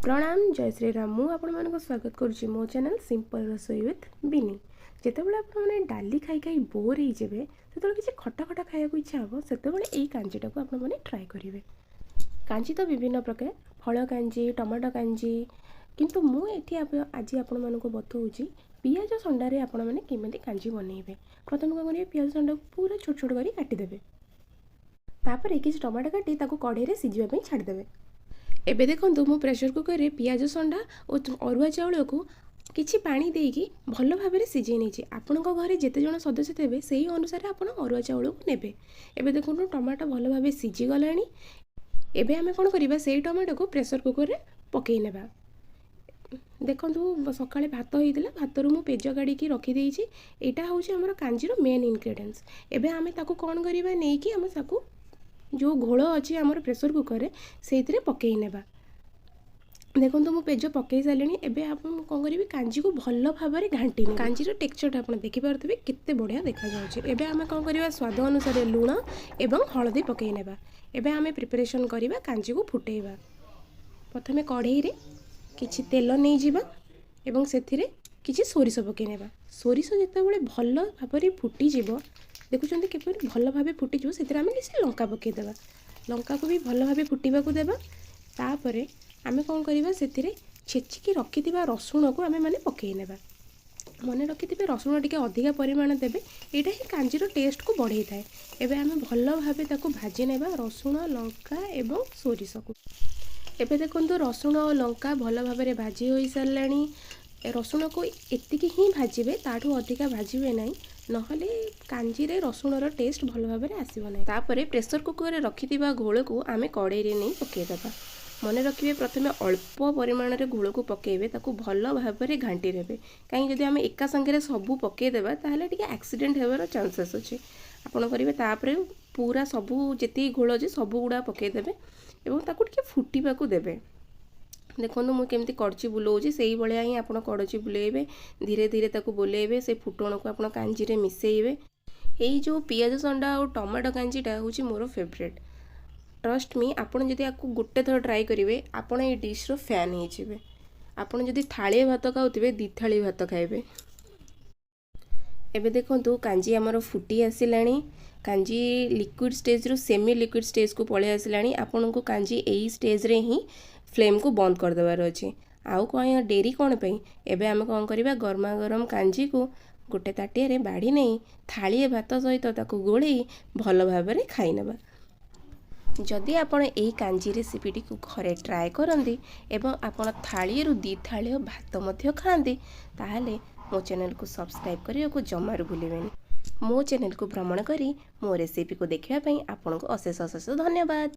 ପ୍ରଣାମ, ଜୟ ଶ୍ରୀରାମ। ମୁଁ ଆପଣମାନଙ୍କୁ ସ୍ୱାଗତ କରୁଛି ମୋ ଚ୍ୟାନେଲ୍ ସିମ୍ପଲ୍ ରୋଷେଇ ୱିଥ୍ ବିନି। ଯେତେବେଳେ ଆପଣମାନେ ଡାଲି ଖାଇ ଖାଇ ବୋର୍ ହେଇଯିବେ, ସେତେବେଳେ କିଛି ଖଟା ଖଟା ଖାଇବାକୁ ଇଚ୍ଛା ହେବ, ସେତେବେଳେ ଏଇ କାଞ୍ଜିଟାକୁ ଆପଣମାନେ ଟ୍ରାଏ କରିବେ। କାଞ୍ଜି ତ ବିଭିନ୍ନ ପ୍ରକାର, ଫଳ କାଞ୍ଜି, ଟମାଟୋ କାଞ୍ଜି, କିନ୍ତୁ ମୁଁ ଏଠି ଆଜି ଆପଣମାନଙ୍କୁ ବତଉଛି ପିଆଜ ସଣ୍ଡାରେ ଆପଣମାନେ କେମିତି କାଞ୍ଜି ବନେଇବେ। ପ୍ରଥମେ କ'ଣ କରିବେ? ପିଆଜ ସଣ୍ଡାକୁ ପୁରା ଛୋଟ ଛୋଟ କରି କାଟିଦେବେ। ତାପରେ କିଛି ଟମାଟୋ କାଟି ତାକୁ କଢ଼େଇରେ ସିଝିବା ପାଇଁ ଛାଡ଼ିଦେବେ। ଏବେ ଦେଖନ୍ତୁ, ମୁଁ ପ୍ରେସର କୁକରରେ ପିଆଜ ସଣ୍ଡା ଓ ଅରୁଆ ଚାଉଳକୁ କିଛି ପାଣି ଦେଇକି ଭଲ ଭାବରେ ସିଝେଇ ନେଇଛି। ଆପଣଙ୍କ ଘରେ ଯେତେ ଜଣ ସଦସ୍ୟ ଥିବେ, ସେହି ଅନୁସାରେ ଆପଣ ଅରୁଆ ଚାଉଳକୁ ନେବେ। ଏବେ ଦେଖନ୍ତୁ, ଟମାଟୋ ଭଲ ଭାବେ ସିଝିଗଲାଣି। ଏବେ ଆମେ କ'ଣ କରିବା? ସେଇ ଟମାଟୋକୁ ପ୍ରେସର କୁକରରେ ପକାଇ ନେବା। ଦେଖନ୍ତୁ, ସକାଳେ ଭାତ ହେଇଥିଲା, ଭାତରୁ ମୁଁ ପେଜ କାଢ଼ିକି ରଖିଦେଇଛି। ଏଇଟା ହେଉଛି ଆମର କାଞ୍ଜିର ମେନ୍ ଇନଗ୍ରେଡ଼ିଏଣ୍ଟସ୍। ଏବେ ଆମେ ତାକୁ କ'ଣ କରିବା? ନେଇକି ଆମେ ତାକୁ ଯେଉଁ ଘୋଳ ଅଛି ଆମର ପ୍ରେସର କୁକରରେ, ସେଇଥିରେ ପକାଇ ନେବା। ଦେଖନ୍ତୁ, ମୁଁ ପେଜ ପକାଇ ସାରିଲିଣି। ଏବେ ଆପଣ କ'ଣ କରିବି? କାଞ୍ଜିକୁ ଭଲ ଭାବରେ ଘାଣ୍ଟି। କାଞ୍ଜିର ଟେକ୍ସଚରଟା ଆପଣ ଦେଖିପାରୁଥିବେ, କେତେ ବଢ଼ିଆ ଦେଖାଯାଉଛି। ଏବେ ଆମେ କ'ଣ କରିବା? ସ୍ୱାଦ ଅନୁସାରେ ଲୁଣ ଏବଂ ହଳଦୀ ପକାଇ ନେବା। ଏବେ ଆମେ ପ୍ରିପାରେସନ୍ କରିବା, କାଞ୍ଜିକୁ ଫୁଟେଇବା। ପ୍ରଥମେ କଢ଼େଇରେ କିଛି ତେଲ ନେଇଯିବା ଏବଂ ସେଥିରେ କିଛି ସୋରିଷ ପକାଇ ନେବା। ସୋରିଷ ଯେତେବେଳେ ଭଲ ଭାବରେ ଫୁଟିଯିବ, ଦେଖୁଛନ୍ତି କିପରି ଭଲ ଭାବେ ଫୁଟିଯିବ, ସେଥିରେ ଆମେ କିଛି ଲଙ୍କା ପକାଇଦେବା। ଲଙ୍କାକୁ ବି ଭଲ ଭାବେ ଫୁଟିବାକୁ ଦେବା। ତାପରେ ଆମେ କ'ଣ କରିବା? ସେଥିରେ ଛେଚିକି ରଖିଥିବା ରସୁଣକୁ ଆମେ ମାନେ ପକାଇ ନେବା। ମନେ ରଖିଥିବେ, ରସୁଣ ଟିକେ ଅଧିକା ପରିମାଣ ଦେବେ। ଏଇଟା ହିଁ କାଞ୍ଜିର ଟେଷ୍ଟକୁ ବଢ଼େଇଥାଏ। ଏବେ ଆମେ ଭଲ ଭାବେ ତାକୁ ଭାଜି ନେବା, ରସୁଣ, ଲଙ୍କା ଏବଂ ସୋରିଷକୁ। ଏବେ ଦେଖନ୍ତୁ, ରସୁଣ ଓ ଲଙ୍କା ଭଲ ଭାବରେ ଭାଜି ହୋଇସାରିଲାଣି। ରସୁଣକୁ ଏତିକି ହିଁ ଭାଜିବେ, ତାଠୁ ଅଧିକା ଭାଜିବେ ନାହିଁ, ନହେଲେ କାଞ୍ଜିରେ ରସୁଣର ଟେଷ୍ଟ ଭଲ ଭାବରେ ଆସିବ ନାହିଁ। ତାପରେ ପ୍ରେସର କୁକରରେ ରଖିଥିବା ଘୋଳକୁ ଆମେ କଡ଼େଇରେ ନେଇ ପକାଇଦେବା। ମନେ ରଖିବେ, ପ୍ରଥମେ ଅଳ୍ପ ପରିମାଣରେ ଘୋଳକୁ ପକାଇବେ, ତାକୁ ଭଲ ଭାବରେ ଘାଣ୍ଟି ନେବେ। କାହିଁକି ଯଦି ଆମେ ଏକା ସାଙ୍ଗରେ ସବୁ ପକାଇଦେବା, ତାହେଲେ ଟିକେ ଆକ୍ସିଡେଣ୍ଟ ହେବାର ଚାନ୍ସେସ୍ ଅଛି। ଆପଣ କରିବେ, ତାପରେ ପୁରା ସବୁ ଯେତିକି ଘୋଳ ଅଛି, ସବୁ ଗୁଡ଼ା ପକାଇଦେବେ ଏବଂ ତାକୁ ଟିକେ ଫୁଟିବାକୁ ଦେବେ। ଦେଖନ୍ତୁ, ମୁଁ କେମିତି କଡ଼ଚି ବୁଲଉଛି, ସେଇଭଳିଆ ହିଁ ଆପଣ କଡ଼ଚି ବୁଲେଇବେ। ଧୀରେ ଧୀରେ ତାକୁ ବୁଲେଇବେ, ସେ ଫୁଟଣକୁ ଆପଣ କାଞ୍ଜିରେ ମିଶାଇବେ। ଏଇ ଯେଉଁ ପିଆଜ ସଣ୍ଡା ଆଉ ଟମାଟୋ କାଞ୍ଜିଟା ହେଉଛି ମୋର ଫେଭରେଟ୍। ଟ୍ରଷ୍ଟ ମି, ଆପଣ ଯଦି ଆକୁ ଗୋଟେ ଥର ଟ୍ରାଏ କରିବେ, ଆପଣ ଏଇ ଡିଶ୍ର ଫ୍ୟାନ୍ ହେଇଯିବେ। ଆପଣ ଯଦି ଥାଳିଏ ଭାତ ଖାଉଥିବେ, ଦୁଇ ଥାଳି ଭାତ ଖାଇବେ। ଏବେ ଦେଖନ୍ତୁ, କାଞ୍ଜି ଆମର ଫୁଟି ଆସିଲାଣି। କାଞ୍ଜି ଲିକ୍ୱିଡ଼ ଷ୍ଟେଜ୍ରୁ ସେମି ଲିକ୍ୱିଡ଼ ଷ୍ଟେଜ୍କୁ ପଳେଇ ଆସିଲାଣି। ଆପଣଙ୍କୁ କାଞ୍ଜି ଏଇ ଷ୍ଟେଜ୍ରେ ହିଁ ଫ୍ଲେମ୍କୁ ବନ୍ଦ କରିଦେବାର ଅଛି। ଆଉ କ'ଣ ଡେରି କ'ଣ ପାଇଁ? ଏବେ ଆମେ କ'ଣ କରିବା? ଗରମା ଗରମ କାଞ୍ଜିକୁ ଗୋଟେ ତାଟିଆରେ ବାଢ଼ି ନେଇ ଥାଳିଏ ଭାତ ସହିତ ତାକୁ ଗୋଳେଇ ଭଲ ଭାବରେ ଖାଇନେବା। ଯଦି ଆପଣ ଏଇ କାଞ୍ଜି ରେସିପିଟିକୁ ଘରେ ଟ୍ରାଏ କରନ୍ତି ଏବଂ ଆପଣ ଥାଳିଏରୁ ଦୁଇ ଥାଳିଏ ଭାତ ମଧ୍ୟ ଖାଆନ୍ତି, ତାହେଲେ ମୋ ଚ୍ୟାନେଲକୁ ସବସ୍କ୍ରାଇବ୍ କରିବାକୁ ଜମାରୁ ଭୁଲିବେନି। ମୋ ଚ୍ୟାନେଲକୁ ଭ୍ରମଣ କରି ମୋ ରେସିପିକୁ ଦେଖିବା ପାଇଁ ଆପଣଙ୍କୁ ଅଶେଷ ଅଶେଷ ଧନ୍ୟବାଦ।